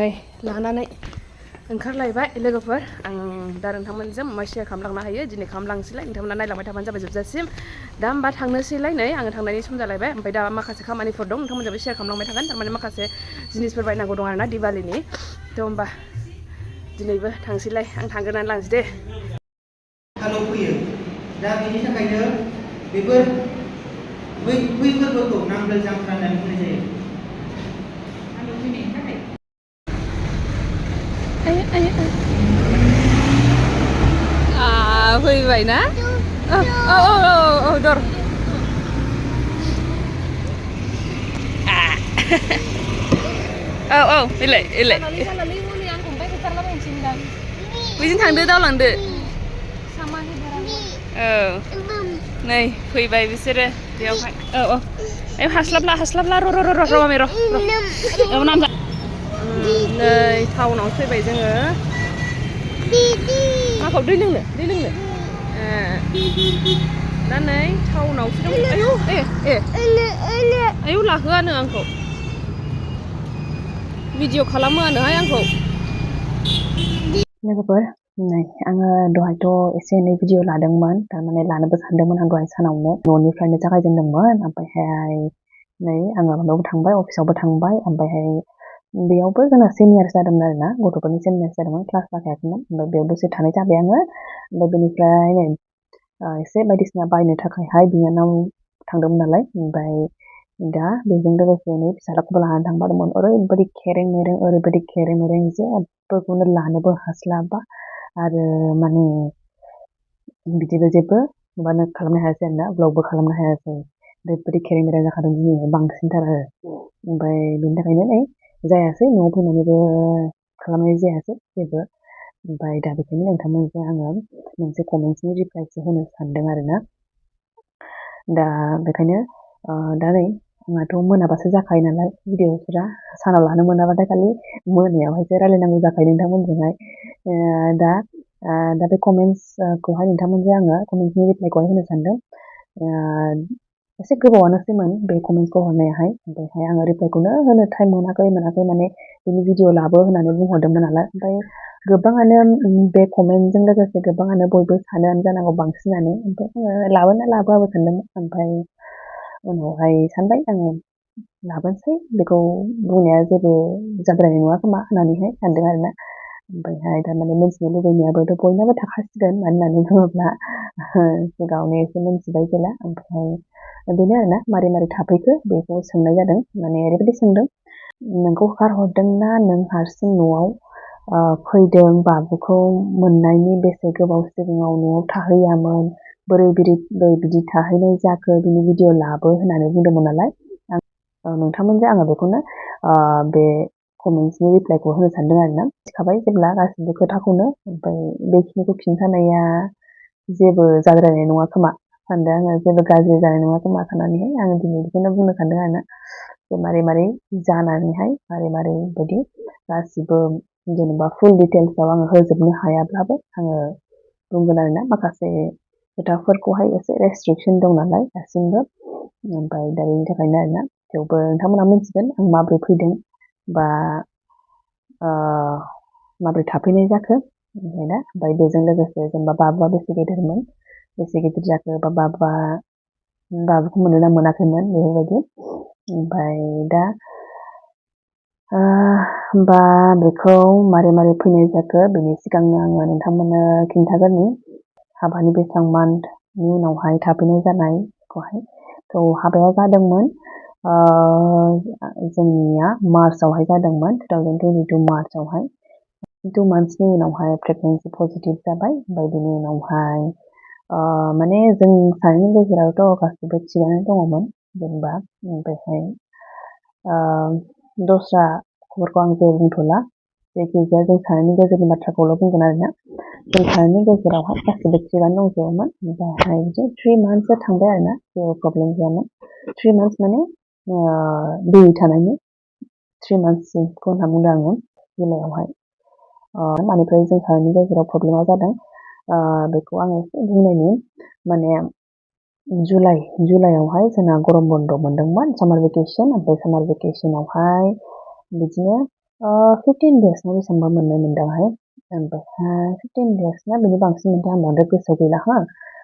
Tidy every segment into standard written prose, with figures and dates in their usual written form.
नै लानानै ओंखारलायबाय लोगोफोर आं दा नोंथांमोनजों मा शेयार खालामलांनो हायो दिनै खालामलांसैलाय नोंथांमोना नायलांबाय थाबानो जाबाय जोबजासिम दा होमबा थांनोसैलाय नै आङो थांनायनि सम जालायबाय ओमफ्राय दा माखासे खामानिफोर दं नोंथांमोनजोंबो शेयार खालामलांबाय थागोन थारमाने माखासे जिनिसफोर बायनांगौ दं आरोना दिवालीनि थ' होमबा दिनैबो थांसैलाय आं थांग्रोनानै लांसै दे आलौ फैयो दा बेनि थाखायनो बेफोर बै फोरबोखौ नांगोल जांख्रा होननानै बुंनाय जायो आलौ फैनायनि थाखाय फैबाय ना औ दर औ फैलाय बैजों थांदो दावलांदो औ नै फैबाय बिसोरो बेयावहाय औ हास्लाबला र' मामि र' नै टाउनाव फैबाय जोङो माखौ दै लोंनो दा नै टाउनावसो दं आयौ लाहोआनो आंखौ भिडिअ खालामोआनोहाय आंखौ लोगोफोर नै आङो दहायथ' एसे एनै भिडिअ लादोंमोन थारमाने लानोबो सानदोंमोन आं दहाय सानावनो न'निफ्रायनो जागायजेनदोंमोन ओमफ्रायहाय नै आङो माबायावबो थांबाय अफिसावबो थांबाय ओमफ्रायहाय बेयावबो जोंना सेमिनार जादोंमोन आरोना गथ'फोरनि सेमिनार जादोंमोन क्लास जाखायाखैमोन ओमफ्राय बेयाव दसे थानाय जाबाय आङो ओमफ्राय बेनिफ्राय नै एसे बायदिसिना बायनो थाखायहाय बिनानाव थांदोंमोन नालाय ओमफ्राय दा बेजों लोगोसे नै फिसाज्लाखौबो लानानै थांफादोंमोन ओरैबायदि खेरें मेरें जेबोखौनो लानोबो हास्लाबा आरो माने बिदिबो जेबो माबानो खालामनो हायासै आरोना ब्लगबो खालामनो हायासै ओरैबायदि खेरें मेरें जाखादों दिनै बांसिनथार आरो ओमफ्राय बेनि थाखायनो नै जायासै न'आव फैनानैबो खालामनाय जायासै जेबो ओमफ्राय दा बेखायनो नोंथांमोनजों आङो मोनसे कमेन्ट्सनि रिप्लाइसो होनो सानदों आरोना दा बेखायनो दा नै आंहाथ' मोनाबासो जाखायो नालाय भिडिअफोरा सानाव लानो मोनाबाथाय खालि मोनायावहायसो रायलायनांगौ जाखायो नोंथांमोनजोंहाय दा बे कमेन्ट्सखौहाय नोंथांमोनजों आङो कमेन्ट्सनि रिप्लाइखौहाय होनो सानदों एसे गोबावानोसैमोन बे कमेन्ट्सखौ हरनायाहाय ओमफ्रायहाय आङो रिप्लाइखौनो होनो टाइम मोनाखै माने बिनि भिडिअ लाबो होननानै बुंहरदोंमोन नालाय ओमफ्राय गोबाङानो बे कमेन्टजों लोगोसे गोबाङानो बयबो सानोआनो जानांगौ बांसिनानो ओमफ्राय आङो लाबोना लाबोआबो सानदोंमोन ओमफ्राय उनावहाय सानबाय आङो लाबोनोसै बेखौ बुंनाया जेबो जाद्रायनाय नङा खोमा होननानैहाय सानदों आरोना ओमफ्रायहाय थारमाने मिन्थिनो लुबैनायाबोथ' बयनाबो थाखासिगोन मानो होननानै बुङोब्ला सिगाङावनो एसे मिन्थिबाय जेला ओमफ्राय बेनो आरोना मारै थाफैखो बेखौ सोंनाय जादों माने ओरैबायदि सोंदों नोंखौ होखारहरदोंना नों हारसिं न'आव फैदों बाबुखौ मोननायनि बेसे गोबाव सिगाङाव न'आव थाहैयामोन बोरै बिदि थाहैनाय जाखो बिनि भिडिअ लाबो होननानै बुंदोंमोन नालाय नोंथांमोनजों आङो बेखौनो बे कमेन्ट्सनि रिप्लाइखौ होनो सानदों आरोना मिथिखाबाय जेब्ला गासिबो खोथाखौनो ओमफ्राय बेखिनिखौ खिन्थानाया जेबो जाद्रायनाय नङा खोमा सानदों आङो जेबो गाज्रि जानाय नङा खोमा साननानैहाय आङो दिनै बेखौनो बुंनो सानदों आरोना मारै जानानैहाय मारै बायदि गासिबो जेनेबा फुल डिटेल्सआव आङो होजोबनो हायाब्लाबो आङो बुंगोन आरोना माखासे खोथाफोरखौहाय एसे रेस्ट्रिक्सन दं नालाय दासिमबो ओमफ्राय दा बेनि थाखायनो आरोना थेवबो नोंथांमोना मिथिगोन आं माबोरै फैदों बा माबोरै थाफैनाय जाखो ओमफ्राय बेजों लोगोसे जेनेबा बाबुआ बेसे गेदेरमोन बेसे गिदिर जाखो बा बाबुखौ मोनो ना मोनाखैमोन बेफोरबायदि ओमफ्राय दा होमबा बेखौ मारै फैनाय जाखो बेनि सिगांनो आङो नोंथांमोननो खिन्थागोरनि हाबानि बेसेबां मान्थनि उनावहाय थाफैनाय जानायखौहाय थ' हाबाया जादोंमोन जोंनिया मार्चआवहाय जादोंमोन 2022 मार्चआवहाय 2 मान्थ्सनि उनावहाय प्रेगनेन्सि पजिटिभ जाबाय ओमफ्राय बेनि उनावहाय माने जों सानैनि गेजेरावथ' गासिबो थिगानो दङमोन जेनेबा ओमफ्रायहाय दस्रा खबरखौ आं जेबो बुंथ'ला जायखिजाया जों सानैनि गेजेरनि बाथ्राखौल' बुंगोन आरोना जों सानैनि गेजेरावहाय गासिबो थिगानो दंजोबोमोन ओमफ्रायहाय बिदिनो 3 मान्थ्ससो थांबाय आरोना जेबो प्रब्लेम गैयामोन 3 मान्थ्स माने दै थानायनि 3 मान्थ्सखौ होनना बुंदों आङो जुलाइआवहाय मानिफ्राय जों सानैनि गेजेराव प्रब्लेमा जादों बेखौ आङो एसे बुंनायनि माने जुलाइआवहाय जोंना गरम बन्द मोनदोंमोन सामार भेकेसन ओमफ्राय सामार भेकेसनावहाय बिदिनो 15 days ना बेसेबांबा मोननाय मोनदोंहाय ओमफ्रायहाय 15 days ना बेनि बांसिन मोनदों आं बांद्राय गोसोआव गैला हो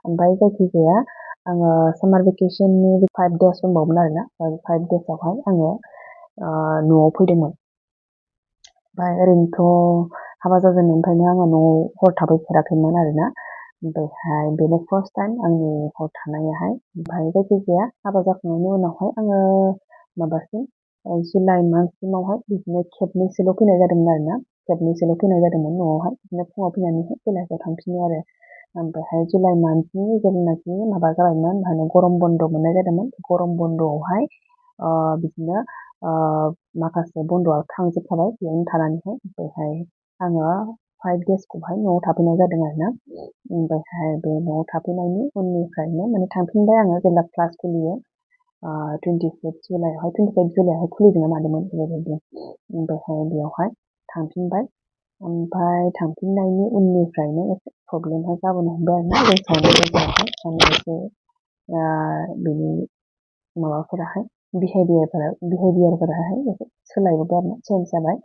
ओमफ्राय जायखिजाया आङो सामार भेकेसननि 5 days दंबावोमोन आरोना 5 days आवहाय आङो न'आव फैदोंमोन ओमफ्राय ओरैनोथ' हाबा जाजेननायनिफ्रायनो आङो न'आव हर थाफैफेराखैमोन आरोना ओमफ्रायहाय बेनो फार्स्ट टाइम आंनि हर थानायाहाय ओमफ्राय जायखिजाया हाबा जाखांनायनि उनावहाय आङो माबासिम जुलाइ मान्थसिमावहाय बिदिनो खेबनैसोल' फैनाय जादोंमोन आरोना खेबनैसोल' फैनाय जादोंमोन न'आवहाय बिदिनो फुङाव फैनानैहाय बेलासियाव थांफिनो आरो ओमफ्रायहाय जुलाइ मान्थनि जेब्लानाखि माबा जाबायमोन मा होनो गरम बन्द मोननाय जादोंमोन गरम बन्द'आवहाय बिदिनो माखासे बन्द'आ थांजोबखाबाय बेयावनो थानानैहाय ओमफ्रायहाय आङो 5 daysखौहाय न'आव थाफैनाय जादों आरोना ओमफ्रायहाय बे न'आव थाफैनायनि उननिफ्रायनो माने थांफिनबाय आङो जेब्ला क्लास खुलियो 25 जुलाइआवहाय 25 जुलाइआवहाय खुलिदों ना मादोंमोन बेबायदि ओमफ्रायहाय बेयावहाय थांफिनबाय ओमफ्राय थांफिननायनि उननिफ्रायनो एसे प्रब्लेमा जाबोनो हमबाय आरोना जों सावनाय गेजेरावहाय माने एसे बेनि माबाफोराहाय बिहेभियारफोराहाय एसे सोलायबोबाय आरोना चेन्ज जाबाय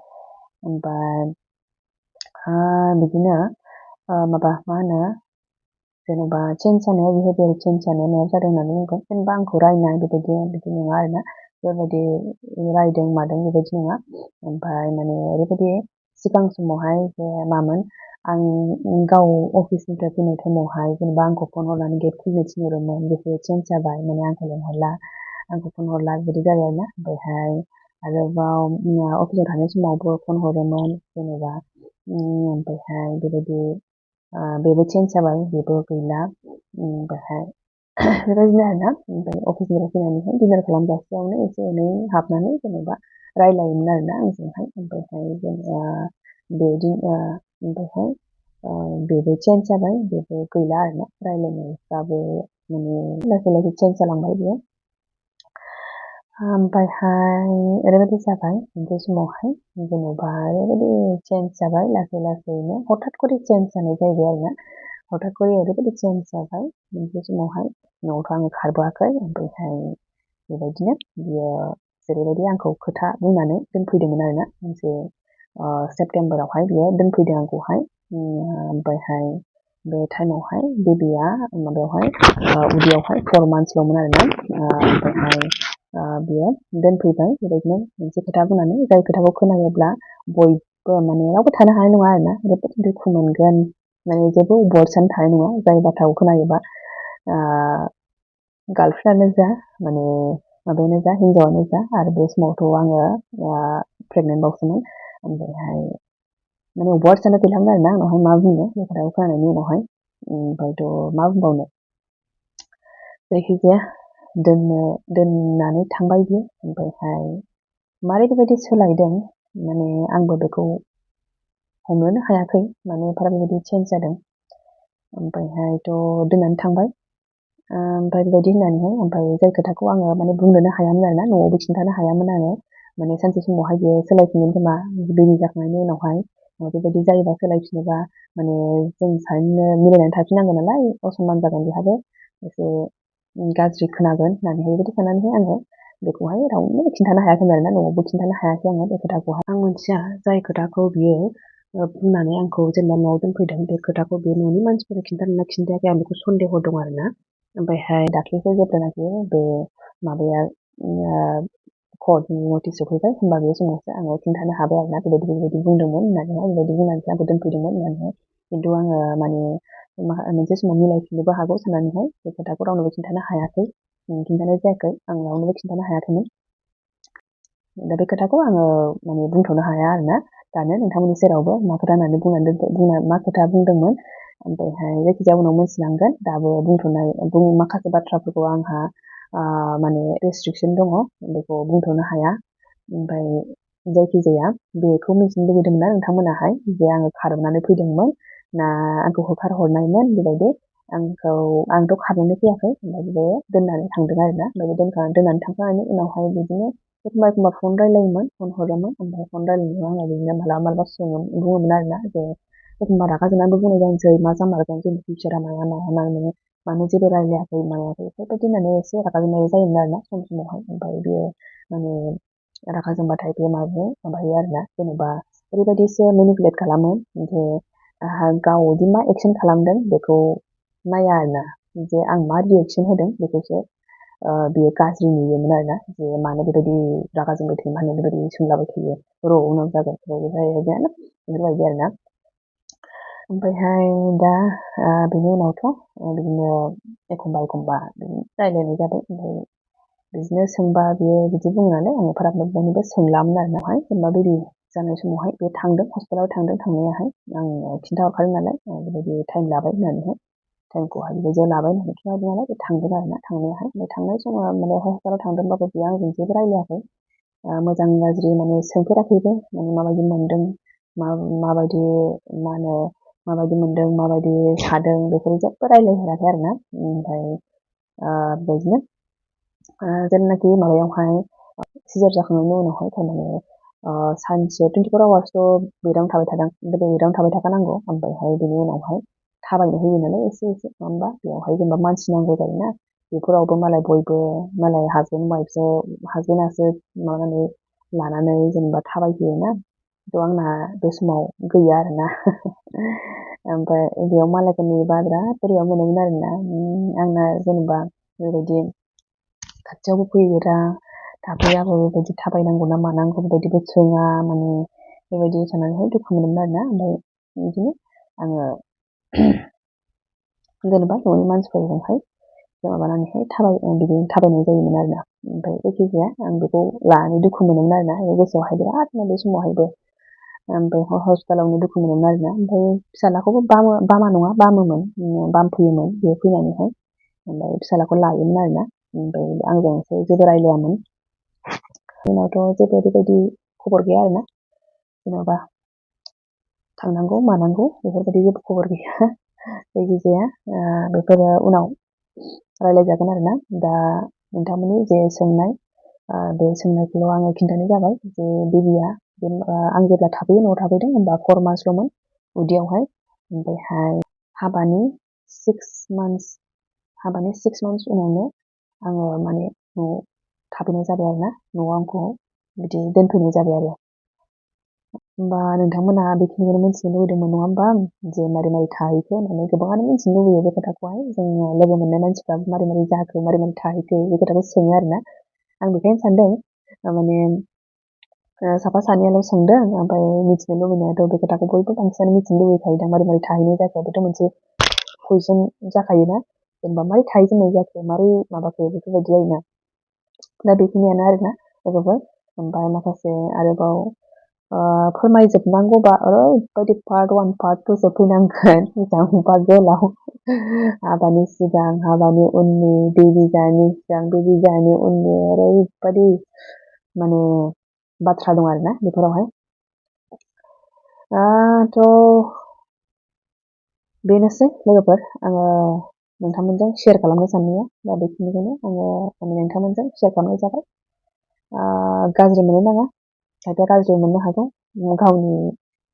ओमफ्राय बिदिनो माबा मा होनो जेनेबा चेन्ज जानाया बिहेभियार चेन्ज जानाया मायाव जादों होननानै बुंगोन जेनेबा आंखौ रायनाय बिदि नङा आरोना बेबायदि रायदों मादों बेबायदि नङा ओमफ्राय माने ओरैबायदि सिगां समावहाय जे मामोन आं गाव अफिसनिफ्राय फैनाय टाइमावहाय जेनेबा आंखौ फन हरनानै गेट खुलिनो थिनहरोमोन बेफोरो चेन्ज जाबाय माने आंखौ लेंहरला आंखौ फन हरला बिदि जाबाय आरोना ओमफ्रायहाय आरोबाव अफिसाव थानाय समावबो फन हरोमोन जेनेबा ओमफ्रायहाय बेबायदि बेबो चेन्ज जाबाय बेबो गैला ओमफ्रायहाय बेबायदिनो आरोना ओमफ्राय अफिसनिफ्राय फैनानैहाय डिनार खालामजासेयावनो एसे एनै हाबनानै जेनेबा रायलायोमोन आरोना आंजोंहाय ओमफ्रायहाय जेनेबा ओमफ्रायहाय बेबो चेन्ज जाबाय बेबो गैला आरोना रायलायनायफ्राबो माने लासै लासै चेन्ज जालांबाय बेयो ओमफ्रायहाय ओरैबायदि जाबाय बे समावहाय जेनेबा ओरैबायदि चेन्ज जाबाय लासै लासैनो हठाৎ करि चेन्ज जानाय जाहैबाय आरोना हठाৎ करि ओरैबायदि चेन्ज जाबाय बे समावहाय न'आवथ' आङो खारबोआखै ओमफ्रायहाय बेबायदिनो बियो जेरैबायदि आंखौ खोथा बुंनानै दोनफैदोंमोन आरोना मोनसे सेप्तेम्बरावहाय बियो दोनफैदों आंखौहाय ओमफ्रायहाय बे टाइमावहाय बेबिया माबायावहाय उदैयावहाय 4 monthsल'मोन आरोना ओमफ्रायहाय बियो दोनफैबाय बेबायदिनो मोनसे खोथा बुंनानै जाय खोथाखौ खोनायोब्ला बयबो माने रावबो थानो हानाय नङा आरोना ओरैबायदि दुखु मोनगोन माने जेबो वर्ड्सआनो थानाय नङा जाय बाथ्राखौ खोनायोबा गार्लफ्रेन्डआनो जा माने माबायानो जा हिनजावानो जा आरो बे समावथ' आङो प्रेगनेन्ट बावसोमोन ओमफ्रायहाय माने वर्ड्सआनो गैलामोन आरोना आंनावहाय मा बुंनो बे खोथाखौ खोनानायनि उनावहाय ओमफ्रायथ' मा बुंबावनो जायखिजाया दोननानै थांबाय बियो ओमफ्रायहाय मारै बेबायदि सोलायदों माने आंबो बेखौ हमनोनो हायाखै माने एफाराब बेबायदि चेन्ज जादों ओमफ्रायहायथ' दोननानै थांबाय ओमफ्राय बेबायदि होननानैहाय ओमफ्राय जाय खोथाखौ आङो माने बुंनोनो हायामोन आरोना न'आवबो खिन्थानो हायामोन आङो माने सानसे समावहाय बियो सोलायफिनगोन खोमा बेबि जाखांनायनि उनावहाय बेबायदि जायोबा सोलायफिनोबा माने जों सानैनो मिलायनानै थाफिननांगोन नालाय असमान जागोन बेहाबो एसे गाज्रि खोनागोन होननानैहाय बेबायदि साननानैहाय आङो बेखौहाय रावनोबो खिन्थानो हायाखै आरोना न'आवबो खिन्थानो हायाखै आङो बे खोथाखौहाय आं मोनथिया जाय खोथाखौ बियो बुंनानै आंखौ जेनेबा न'आव दोनफैदों बे खोथाखौ बे न'नि मानसिफोरा खिन्थादोंना खिन्थायाखै आं बेखौ सन्देह दं आरोना ओमफ्रायहाय दाख्लैसो जेब्लानाखि बे माबाया कर्टनि नटिस सफैबाय होमबा बे समावसो आङो खिन्थानो हाबाय आरोना बेबायदि बुंदोंमोन होननानैहाय बेबायदि बुंनानैसो आंखौ दोनफैदोंमोन होननानैहाय खिन्थु आङो माने मोनसे समाव मिलायफिननोबो हागौ साननानैहाय बे खोथाखौ रावनोबो खिन्थानो हायाखै खिन्थानाय जायाखै आं रावनोबो खिन्थानो हायाखैमोन दा बे खोथाखौ आङो माने बुंथ'नो हाया आरोना दानो नोंथांमोननि सेरावबो मा खोथा होननानै मा खोथा बुंदोंमोन ओमफ्रायहाय जायखिजाया उनाव मोनथिलांगोन दाबो माखासे बाथ्राफोरखौ आंहा माने रेस्ट्रिकसन दङ बेखौ बुंथ'नो हाया ओमफ्राय जायखिजाया बेखौ मिथिनो लुबैदोंमोन ना नोंथांमोनाहाय जे आङो खारबोनानै फैदोंमोन ना आंखौ होखारहरनायमोन बेबायदि आंथ' खारनानै फैयाखै ओमफ्राय बे दोननानै थांदों आरोना ओमफ्राय दोननानै थांखांनायनि उनावहाय बिदिनो एखमबा एखमबा फन रायलायोमोन फन हरोमोन ओमफ्राय फन रायलायनायाव आङो बिदिनो मालाबा मालाबा बुङोमोन आरोना जे एखमबा रागा जोंनानैबो बुंनाय जानोसै मा जामारगोन जोंनि फिउचारा मानो जेबो रायलायाखै मायाखै बेफोरबायदि होननानै एसे रागा जोंनायबो जायोमोन आरोना सम समावहाय ओमफ्राय बियो माने रागा जोंबाथाय बे माबायो आरोना जेनेबा ओरैबायदिसो मेनिपुलेट खालामो जे गावदि मा एक्सन खालामदों बेखौ नाया आरोना जे आं मा रिएक्सन होदों बेखौसो बियो गाज्रि नुयोमोन आरोना जे मानो बेबायदि रागा जोंबाय थायो मानो बेबायदि सोंलाबाय थायो र' उनाव जागोन बेफोरबायदि आरोना ओमफ्रायहाय दा बेनि उनावथ' बिदिनो एखमबा बिदिनो रायलायनाय जाबाय ओमफ्राय बिदिनो सोंबा बियो बिदि बुङो नालाय आङो फाराग मोनबानिबो सोंलामोन आरोना जेनेबा बेबि जानाय समावहाय बे थांदों हस्पिटालाव थांदों थांनायाहाय आं खिन्थाहरखादों नालाय बेबायदि टाइम लाबाय होननानैहाय टाइमखौहाय बेबायदियाव लाबाय होननानै खिन्थाहरदों नालाय बे थांदों आरोना थांनायाहाय ओमफ्राय थांनाय समाव माने हस्पिटालाव थांदोंबाबो बियो आंजों जेबो रायलायाखै मोजां गाज्रि माने सोंफेराखैबो माने माबायदि मोनदों माबायदि मा होनो माबायदि मोनदों माबायदि थादों बेफोर जेबो रायलायहराखै आरोना ओमफ्राय बेबायदिनो जेब्लानाखि माबायावहाय सिजार जाखांनायनि उनावहाय थारमाने सानसे 24 आवार्सथ' बेदावनो थाबाय थादों बेदावनो थाबाय थाखानांगौ ओमफ्रायहाय बेनि उनावहाय थाबायनो होयो नालाय एसे नङा होमबा बेयावहाय जेनेबा मानसि नांगौ जायोना बेफोरावबो मालाय बयबो मालाय हासबेन्ड वाइफसो हासबेन्डआसो माबानानै लानानै जेनेबा थाबायहोयोना थ' आंना बे समाव गैया आरोना ओमफ्राय बेयाव मालायखौ नुयोबा बिराद बोरैबा मोनोमोन आरोना आंना जेनेबा बेबायदि खाथियावबो फैयोरा थाफैयाबो बेबायदि थाबायनांगौ ना मानांगौ बेबायदिबो सोङा माने बेबायदि साननानैहाय दुखु मोनोमोन आरोना ओमफ्राय बिदिनो आङो जेनेबा न'नि मानसिफोरजोंहाय माबानानैहाय बिदिनो थाबायनाय जायोमोन आरोना ओमफ्राय जायखिजाया आं बेखौ लानानै दुखु मोनोमोन आरोना गोसोआवहाय बिरादनो बे समावहायबो ओमफ्राय हस्पिटालावनो दुखु मोनोमोन आरोना ओमफ्राय फिसालाखौबो बामा नङा बामोमोन बामफैयोमोन बेयो फैनानैहाय ओमफ्राय फिसालाखौ लायोमोन आरोना ओमफ्राय आंजोंसो जेबो रायलायामोन उनावथ' जेबो बेबायदि खबर गैया आरोना जेन'बा थांनांगौ मानांगौ बेफोरबायदि जेबो खबर गैया जायखिजाया बेफोरो उनाव रायलायजागोन आरोना दा नोंथांमोननि जे सोंनाय बे सोंनायखौल' आङो खिन्थानाय जाबाय जे बेबिया आं जेब्ला थाफैयो न'आव थाफैदों होमबा 4 मान्थसल'मोन उदैयावहाय ओमफ्रायहाय हाबानि 6 मान्थस उनावनो आङो माने न'आव थाफैनाय जाबाय आरोना न'आव आंखौ बिदि दोनफैनाय जाबाय आरो होमबा नोंथांमोना बेखिनिखौनो मिथिनो लुबैदोंमोन नङा होमबा जे मारै थाहैखो होननानै गोबाङानो मिथिनो लुबैयो बे खोथाखौहाय जोङो लोगो मोननाय मानसिफ्रा मारै जाखो मारै थाहैखो बे खोथाखौ सोङो आरोना आं बेखायनो सानदों माने साफा सानैयाल' सोंदों ओमफ्राय मिथिनो लुबैनायाथ' बे खोथाखौ बयबो बांसिनानो मिथिनो लुबैखायोदां मारै थाहैनाय जाखो बेथ' मोनसे कुइसन जाखायोना जेनेबा मारै थाहैजेननाय जाखो मारै माबाखो बेफोरबायदि जायोना दा बेखिनियानो आरोना लोगोफोर ओमफ्राय माखासे आरोबाव फोरमायजोबनांगौबा ओरैबायदि पार्ट 1 पार्ट 2 जोबफैनांगोन बेसेबांबा गोलाव हाबानि सिगां हाबानि उननि बेबि जानायनि सिगां बेबि जानायनि उननि ओरैबायदि माने बाथ्रा दं आरोना बेफोरावहाय थ' बेनोसै लोगोफोर आङो नोंथांमोनजों शेयार खालामनो साननाया दा बेखिनिखौनो आङो माने नोंथांमोनजों शेयार खालामनाय जाबाय गाज्रि मोननो नाङा खायफाया गाज्रि मोननो हागौ गावनि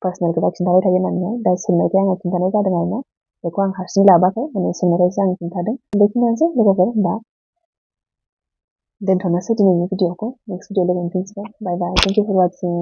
पार्सनेल खोथा खिन्थाबाय थायो होननानै दा सोंनायखाय आङो खिन्थानाय जादों आरोना बेखौ आं हारसिं लाबाखै माने सोंनायखायसो आं खिन्थादों बेखिनियानोसै लोगोफोर होमबा दोनथ'नोसै दिनैनि भिडिअखौ नेक्स्ट भिडिअ लोगो मोनफिनसिगोन बाय बाय थेंक इउ फर वाचिं